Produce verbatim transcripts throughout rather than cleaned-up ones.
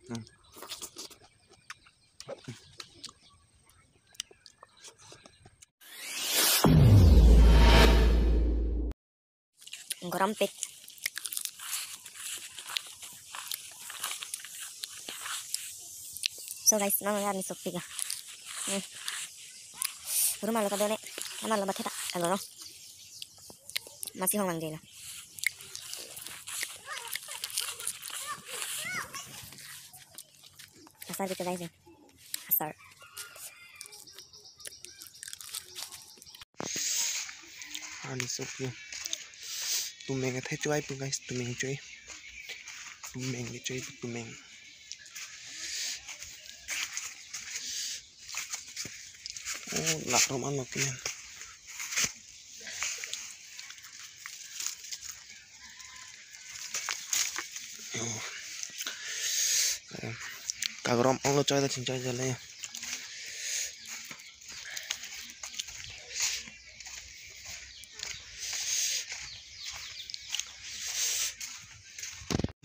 Hmm. Gorom pik. So guys, non ya ni sopik ya. Hmm. Rumah lo kadone, rumah lo batheta, kalau lo. Masih hong lang jela. Asar gitu guys ya. Asar. Ani sopik. Tumeng athe choi pu guys, tumeng choi. Tumeng ke choi pu tumeng. Oh, lak rom anok ke. Oh. Eh, kagrom ong lo choi ta chingchoi jale.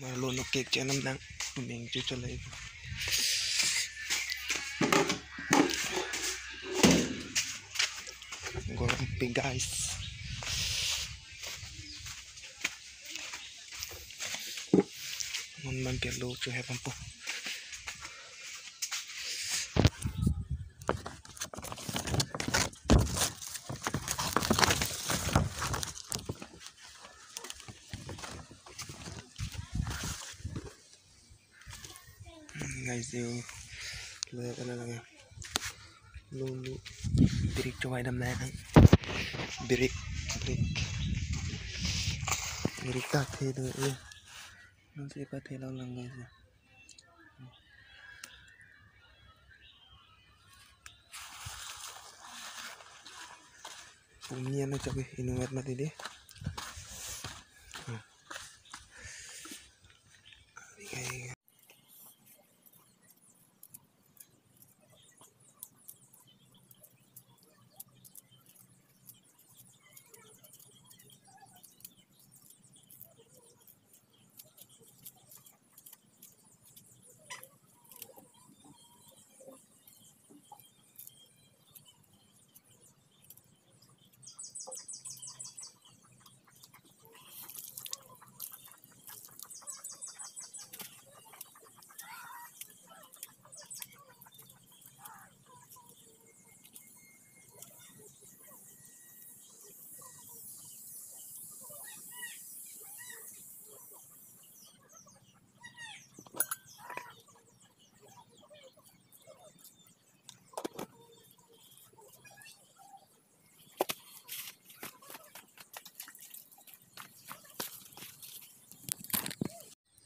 Mar lo no cake chenam nang tumeng chu chalai. Gorom pik guys. Non man ke lo chu hepam po. Guys, yo, lo ya kana lagi. Lo, lo. Birik chowai dam na. Birik, birik. Birik ta the do ya. Nansi pa the lo lang guys ya. Pumni ano chabi inungat mati di. Hmm.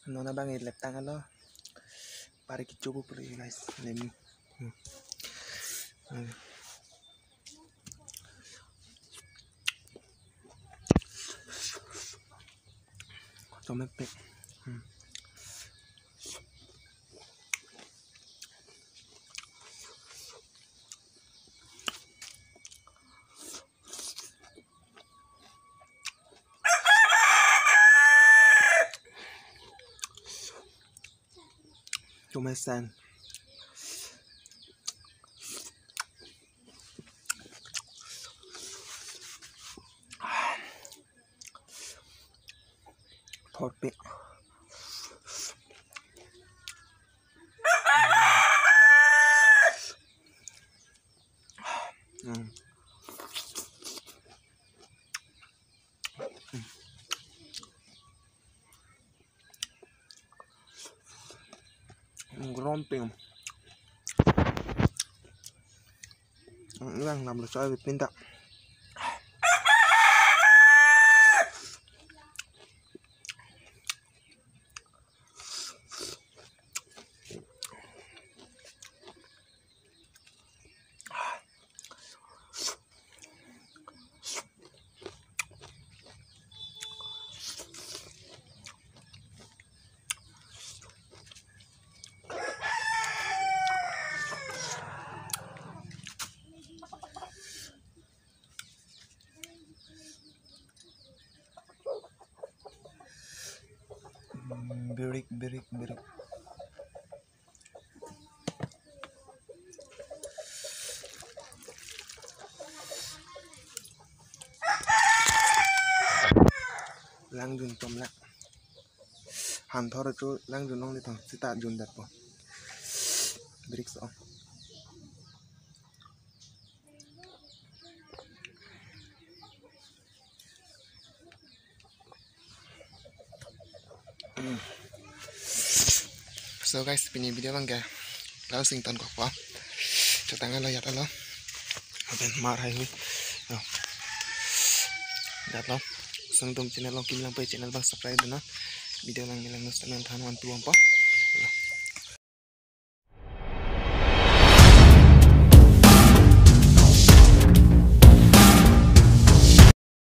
Non abang e lep tang alo. Pari kecho pu puli guys. Lemi. Hmm. Hmm. Tomat pek. Hmm. Tomasen. Thorpe. Hmm. Gromping. Ang ilang nam lo soy pinta. Hmm, birik, birik, birik. Lang jun tom lang. Hanthor chu lang jun longle thang sita jun datpo. Bricks o. Hmm. So guys, pini video abang ke lausing tonkokpo. Chotang alo, jat alo. Aben mar haihui. Lo. Jat lo. Sangdong channel along kimi lang pu channel abang subscribe dun non. Video lang milang nus channel than one two one po. Lo.